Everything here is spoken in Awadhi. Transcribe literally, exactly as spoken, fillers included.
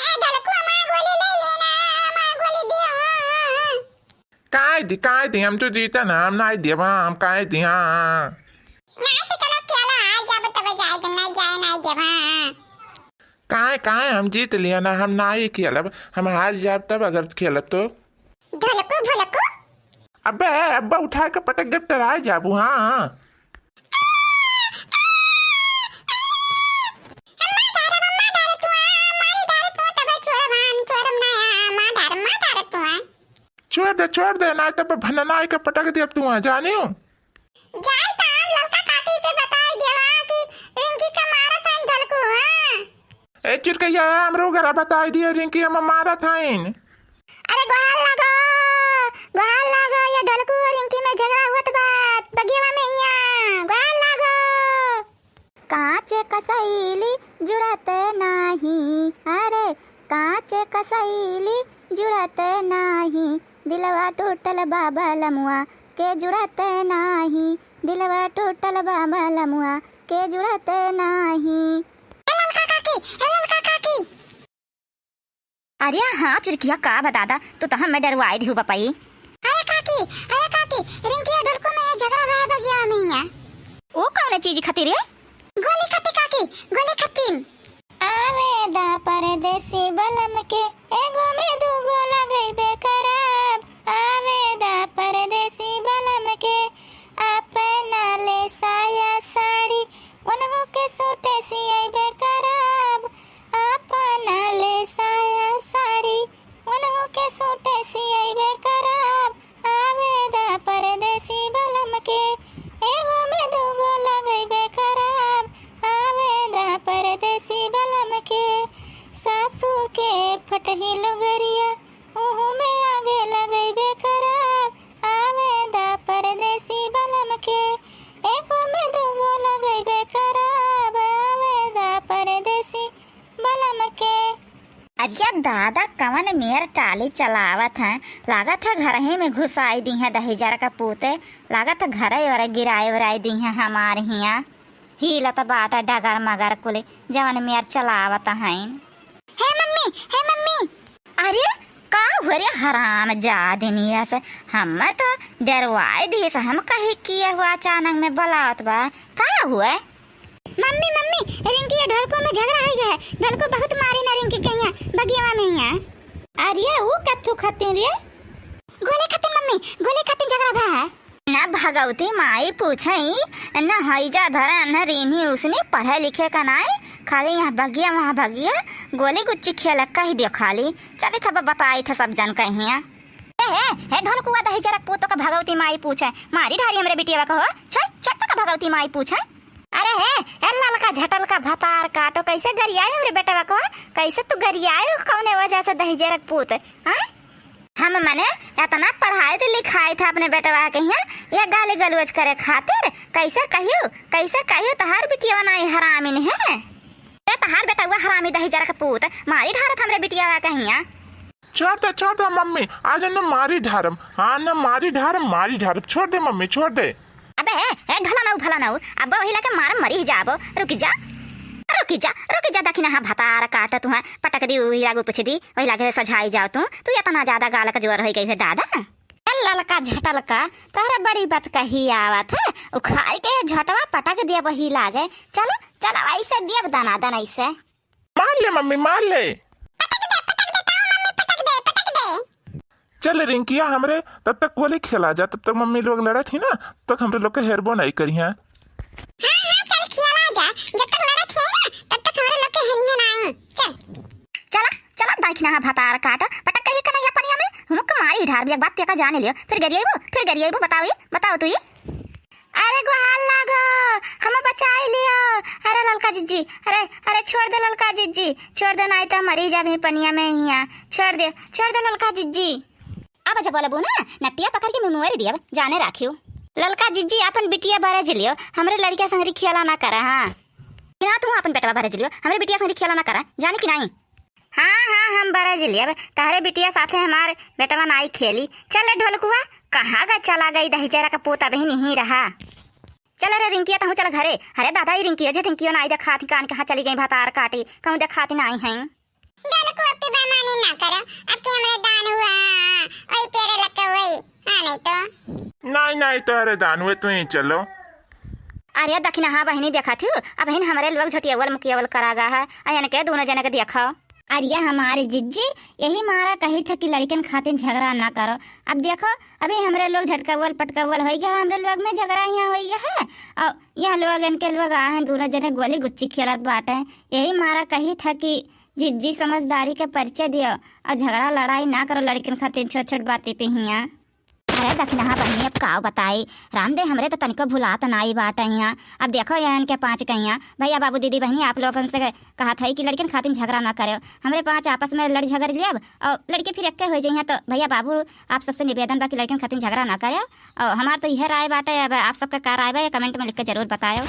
ए ढोलकू, हमार गोली ले लेना, हमार गोली दियो। काहे दी, काहे दी, हम तो जीता ना, हम नाई देब, हाँ, हम काहे दी, हाँ। नाई तो चलो खेला, हार जाब तब जाए, तो नाई जाए, नाई देब, हाँ। काहे, काहे, हम जीत लिया ना, हम नाई खेलब, हम हार जाब तब अगर खेलब तो। ढोलकू, ढोलकू। अबे, अब्बा उठा के पटक देब, टराए जाबू, हाँ। छोड़ दे, छोड़ दे, ना तब भननाई के पटक देब तू, हाँ, जानियो। जाई त हम ललका काकी से बताई देवा कि रिंकी का मारत हन ढोलकू, हाँ। ए चिरकैया, हमरो घरा बताई दिया, रिंकी हम मारत हइन। अरे गोहार लागो, गोहार लागो, ये ढोलकू और रिंकी में झगड़ा हुआ तो बात, बगियावा में हिया, गोहार लागो। कांच कसैली जुड़त नाही, अरे कांच कसैली जुड़त नाही, दिलवा टूटल बा बलमुआ के जुड़त नाही, दिलवा टूटल बा बलमुआ के जुड़त नाही। ए ललका काकी, ए ललका काकी। अरे हाँ चिरकिया, का बा दादा, तू तो हमें डरवाई दिहू बपई। अरे काकी, अरे काकी, रिंकी और ढोलकू में ये झगड़ा भया बगिया में हिया। ओ कौन चीज खातिर रे? गोली खातिर काकी, गोली खातिर। आवेदा परदेसी बलम के, एगो में दूगो लगइबे करब। आवेदा परदेसी बलम के, अपना ले साया साड़ी, उनहु के सूट सियइबे करब। अपना ले साया साड़ी, उनहु के सूट सियइबे करब। आवेदा परदेसी बलम के, एगो में दूगो लगइबे करब। आवेदा परदेसी बलम के, सासू के फटही लुगरिया, ओहू में आगे लगइबे करब। आवेदा परदेसी बलम के, एगो में दूगो लगइबे करब। आवेदा परदेसी बलम के। अरे दादा, कवन मेर टाली चलावत हैं, लागत है घरही में घुसाई दिहें दहिजर का पूते, लागत है घरे ओरे गिराए उराए दिहें हमार हिया। हिलत बाटे डगर मगर कुली, जवन मेर चलावत हईन। हे मम्मी, हे मम्मी। अरे का हुआ रे हराम जादिनिया से, हम तो डरवाए दिए से, हम कही किए हुआ अचानक में बुलावत बा, का हुआ? मम्मी, मम्मी, रिंकी ये ढोलको में झगड़ा हो गया है, ढोलको बहुत मारी ना रिंकी कहिया बगियावा में हिया। अरे ऊ कथू खतिन रे? गोले खतिन मम्मी, गोले खतिन झगड़ा भा है। ना भगवती माई पूछई, ना हैजा धरे, ना रीन्ही उसनी, पढ़े लिखे का नाई, खाली यहाँ भगिया, वहाँ भगिया, गोली गुच्ची खेल कह दियो खाली। चली था बताई था सब जन कहिया। ए, ए, ए, ढोलकुआ दहिजरक पूतो का भगवती माई पूछे, मारी ढारी हमरे बिटिया का हो, छोड़, छोड़ तो का भगवती माई पूछे। अरे हे, ए ललका झटल का भतार काटो, कैसे गरियाए हमरे बेटवा को, कैसे तू गरियाए, कौने वजह से दहिजरक पूत, हाँ? हम मने एतना पढ़ाइत लिखाइत अपने बेटवा के हियाँ, ये गाली गलौज करे खातिर? कैसे कहियो, कैसे कहियो, तहार बिटिया नाई हरामिन है। ए तहार बेटवा हरामी दहिजरक पूत, मारी ढारत हमरे बिटिया के हियाँ। छोड़ दे, छोड़ दे मम्मी, आज न मारी ढारम, हाँ न मारी ढारम, मारी ढारम, छोड़ दे मम्मी, छोड़ दे। अबे ए, ए ढोला नऊ भला नऊ, अब वही लाके मार मरी जाबो। रुक जा, रुक जा, रुक जा, दखिना हाँ भतार काट तू, हाँ पटक दी, वही लागू पूछ दी, वही लागे सझाई जाओ तू। तू इतना ज्यादा गाल का जोर हो गई है दादा। ए ललका झटलका, तोहरा बड़ी बात कही आवत है, उखाड़ के झटवा पटक दिया वही लागे। चलो चलो, ऐसे दिया दना दन ऐसे। मार ले मम्मी, मार ले। पटक दे, पटक दे, ताऊ मम्मी, पटक दे, पटक दे। चल रिंकिया, हमरे तब तक गोली खेला जा, तब तक मम्मी लोग लड़त ही ना, तब तक हमरे लोग के हेरबो नहीं करी हैं। हाँ, हाँ, चल खेला जा, जब तक लड़त ही ना, तब तक हमरे लोग के हेरिया नहीं। चल। चला, चला, दाखिना हा भतार काट, पटक कहिए कन्हैया पनिया में, हुमुक मारी ढार भी एक बात तेका जाने लियो, फिर गरियाइबो, फिर गरियाइबो, बताओ ये, बताओ तू ये। अरे गोहार लागो, हमें बचाई लियो। अरे ललका जिज्जी, अरे, अरे छोड़ दे ललका जिज्जी, छोड़ दे, नाई तो मरी जाबी पनिया में हिया। छोड़ दे, छोड़ दे ललका जिज्जी। अब जब बोलबू ना, नटिया पकड़ के मुमुअरी दियब, जाने राखियो। ललका जिज्जी अपन बिटिया बरज लियो, हमरे लड़किया संगरी खेला ना करा, हाँ। ना तू अपन बेटवा बरज लियो, हमरे बिटिया संगरी खेला ना करा, जाने कि नाई? हाँ, हाँ, हम बरज लियब, तहरे बिटिया साथे हमार बेटवा नाई खेली। चल रे ढोलकुआ, कहाँ गा चला गई दहिजरा का पूत, अबही नहीं रहा। चल रे रिंकिया, तहूँ चल घरे। अरे दादा, ई रिंकिया जे रिंकियो नाई देखाती, कान कहाँ चली गई भतार काटी, कहूँ देखाती नाई हैं। ढोलकुआ करो, अब के हमरे दान हुआ, ओई पेरे लग के वही, हाँ, नहीं तो। नहीं, नहीं, तोहरे दान हुए, तू ही चलो। अरे दखिनहा बहिनी, देखत हू, अबहिन हमरे लोग झटियवल मुकियवल करा गा है, आ इनके दूनो जने के देखो। अरे हमारे जिज्जी, यही मारा कही था कि लड़कन खातिर झगड़ा ना करो। अब देखो, अभी हमरे लोग झटकवल पटकवल होई गया, हमरे लोग में झगड़ा यहाँ होई गया है, और यहाँ लोग इनके लोग आए हैं, दूनो जने गोली गुच्ची खेलत बाटे। यही मारा कही था कि जिज्जी समझदारी के परिचय दियो और झगड़ा लड़ाई ना करो लड़कन खातिर छोट छोट बातें पे हियाँ। अरे दखिनहा बहिनी, अब काव बताई, रामदे हमरे तो तनिको भुलात नाई बाटे हियाँ। अब देखो ये इनके पाँच के हियाँ, भैया बाबू दीदी बहिनी आप लोगन से कहत है कि लड़कन खातिर झगड़ा ना करो। हमरे पाँच आपस में लड़ झगड़ लेब और लड़के फिर एक्के हो जइहें। तो भैया बाबू आप सबसे निवेदन बा कि लड़कन खातिर झगड़ा ना करो। और हमार तो यह राय बाटे, अब आप सबका का राय बा, ये comment में लिख के जरूर बतायो।